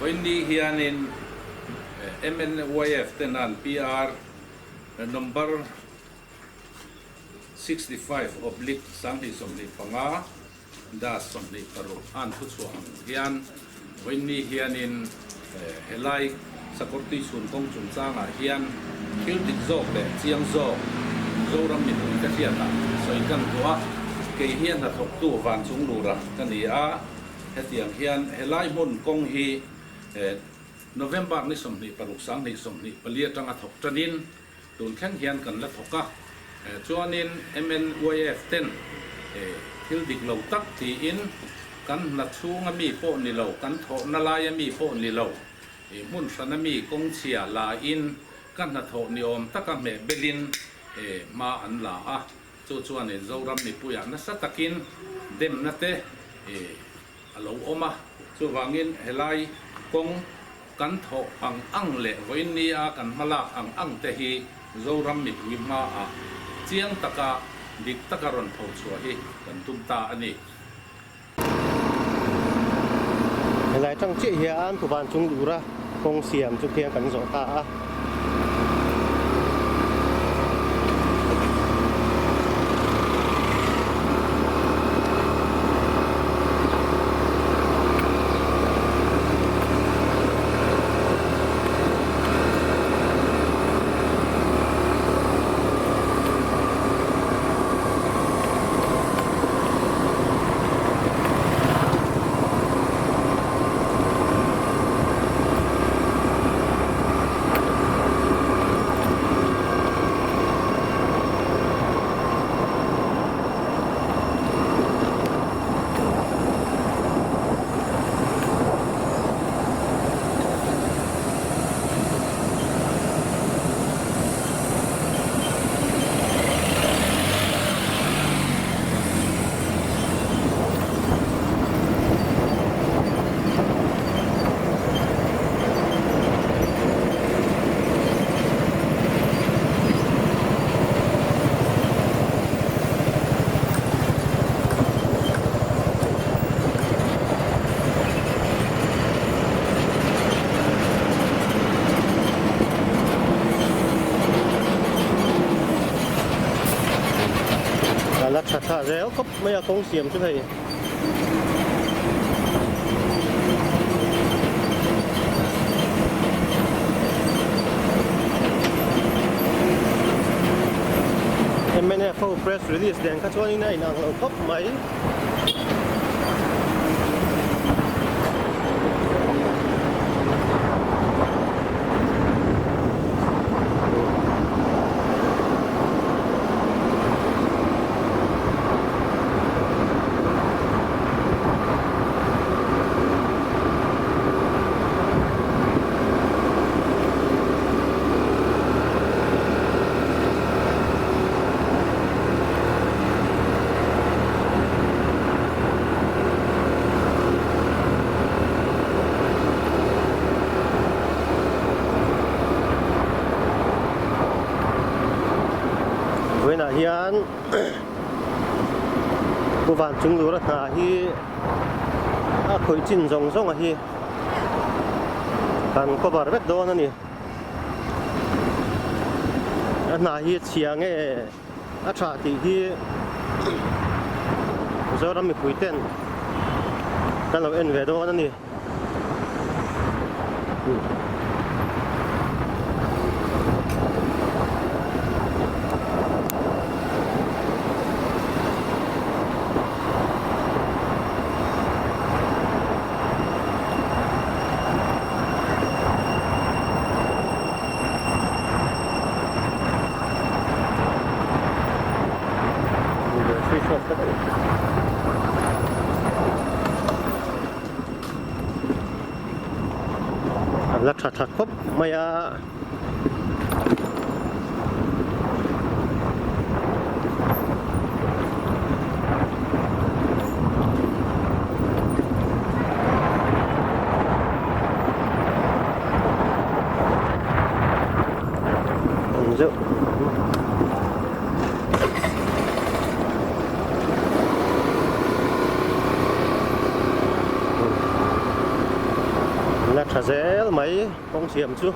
Vawiinni hianin MNYF ten an PR number 65 oblique 2025 dash 26 an thuchhuah ang hian vawiinni hianin helai Sakawrtui chhun kawng chungchangah hian thil dik zawk leh chiang zawk Mizoram mipuite hriatah sawi kan duh a, kei hi a hnathawktu Vanchunglura ka ni a. Hetiang hian helai hmun kawng hi November ni 26 2024 atanga thawk tanin tun thleng hian kan la thawk a. Chuanin MNYF ten thil dik lo tak tiin kan hna chhunga mi pawh ni lo, kan thawhna laia mi pawh ni lo, hmun hrana mi kawng chhia la in ka hnathawh ni awm taka hmeh belin hma an la a. Chu chuanin Zoram mipuiah nasa takin demna te a lo awm a. Chuvangin helai kawng kan thawh ang ang leh vawiin nia kan hmalak ang ang te hi Zoram mipui hmaah chiang taka dik taka rawn tho chhuah hi kan tum ta a ni. Helai tang chiah hian Puvan chung lura kawng siam chu khian kan zawh ta a. A la tha tha zel khawp mai a kawng siam chu hei. Mnf ho press release nen kha chuanin a inang lo khawp mai. Vawiinah hian Pu Vanchunglura hna hi a khawih chin zawng zawng a hi kan cover vek dawn a ni. A hna hi a chhia nge a tha tih hi Mizoram mipui ten kan lo en ve dawn a ni. A la tha tha khawp mai a. Zeuh La tha zel mai kawng siam chu.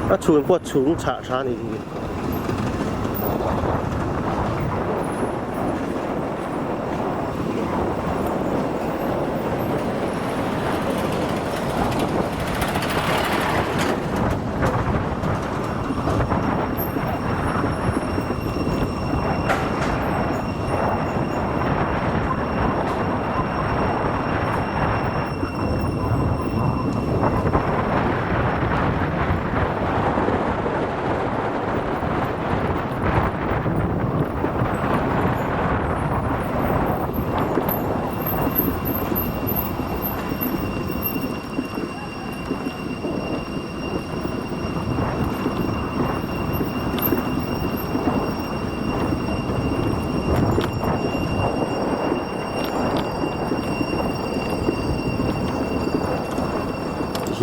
A chhun pawh a chhung chhah tha a nih hi.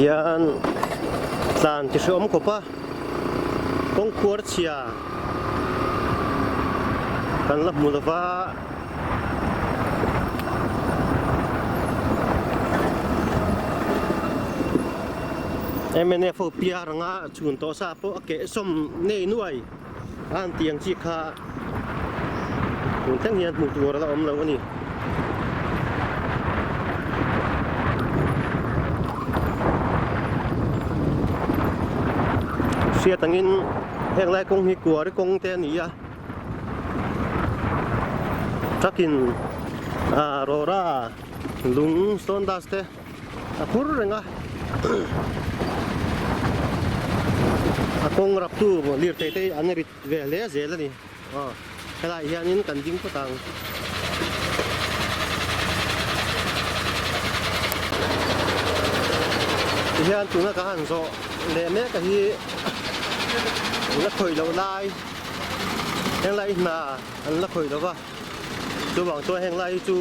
Hian tlan chi hreawm khawp a kawng khuar chhia kan la hmu lova. Mnf ho piar anga chhun tawh sa pawh a keh sawm nei nuai a han tih ang chi kha tun thleng hian hmuh tur a la awm lo a ni. Hriat angin heng lai kawng hi kuari kawng te a ni a. Truck in rawra lung stone dust te a phur reng a a kawng rap tu lirthei te an rit ve hle zel a ni aw helai hianin kan ding phawt ang. Tihian tuna ka han zawh leh mek a hi la khawih loh lai. Heng lai hna an la khawih lo va, chuvang chuan heng lai hi chu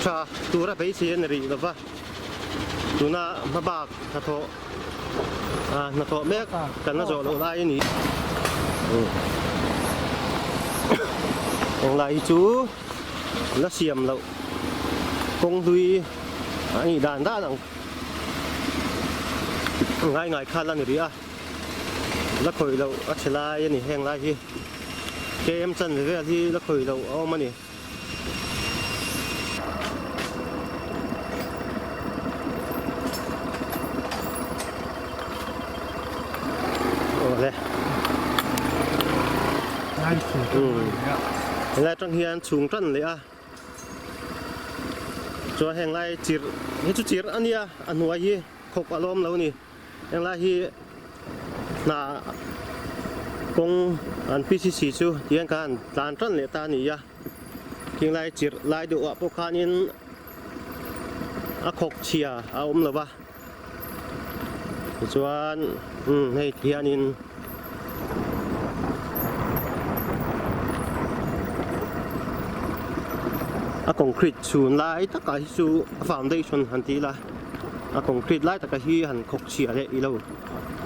tha tura beisei a ni rih lo va, tuna hmabak hnathawh ah hnathawh mek kan la zawh loh lai a ni. Heng lai hi chu la siam loh kawng hlui a nih dan dan ang ngai ngai kha la ni rih a. La khawih loh a chhe lai a ni heng lai hi KM chan ve vel hi la khawih loh a awm a ni. Awle. Helai atang hian chhung tan leh a. Chuan heng lai chirh hi chu chirh a nia a hnuai hi khawk a lawm lo a ni. Englai hi hna kawng an PCC chu tihian khan tlan tan leh ta a ni a, khinglai chirh lai deuh ah pawh khanin a khawk chhia a awm lo va, tichuan umm hei tihianin. A concrete chhun lai takah hi chu a foundation han tih ila a concrete lai taka hi han khawk chhiah leh ilo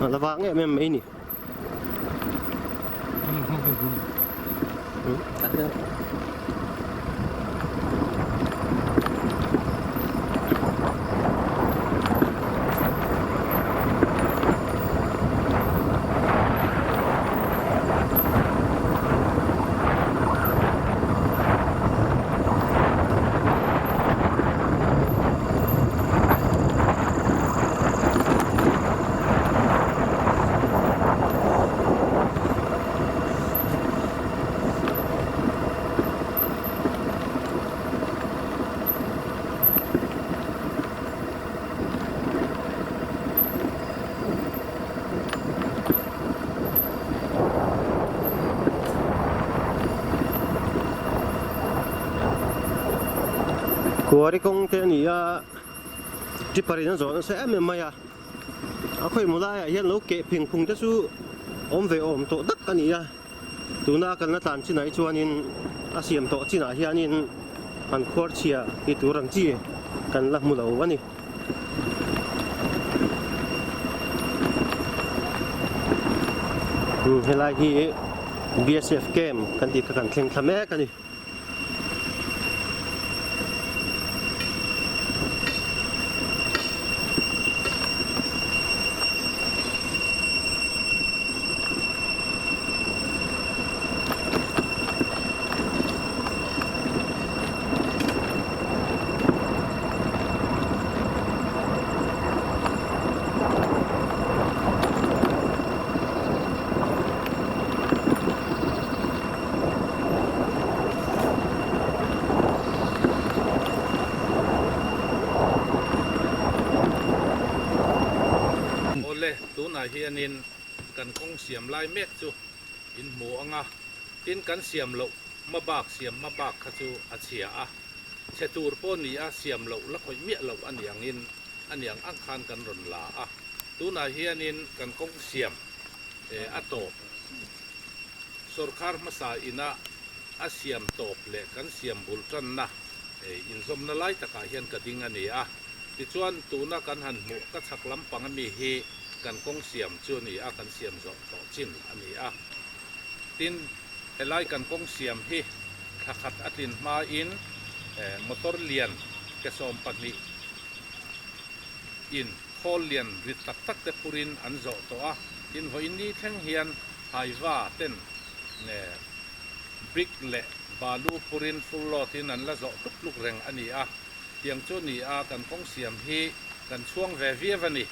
a la vang em em mai ni. Kuari kawng te a ni a, tipper in a zawh nasa em em mai a, a khawimaw laiah hian lo keh pheng phung te chu awm ve awm tawh tak a ni a, tuna a kalna tlan chinah hi chuanin a siam tawh chinah hianin han khuar chhia ti tur ang chi kan la hmu lo a ni. Helai hi BSF camp kan tih kha kan thleng thla mek a ni. Awle, tunah hianin kan kawng siam lai mek chu in hmu ang a, tin kan siam loh hmabak siam hmabak kha chu a chhia a, chhe tur pawh ni a siam loh la khawih miah loh a ni angin a ni ang ang khan kan rawn la a, tunah hianin kan kawng siam a tawp. Sorkar hmasa ina a siam tawp leh kan siam bul tanna inzawmna lai takah hian ka ding a ni a. Tichuan, tuna kan han hmuh ka chhak lampang ami hi kan kawng siam chu a ni a, kan siam zawh tawh chin a ni a. Tin, helai kan kawng siam hi thla khat a tlin hmain motor lian ke 12 in khawl lian rit tak tak te phurin an zawh tawh a. Tin, vawiin ni thleng hian Haiva ten brick leh balu phurin full load in an la zawh tluk tluk reng a ni a. Tiang chu ni a, kan kawng siam hi kan chhuang ve viau a ni.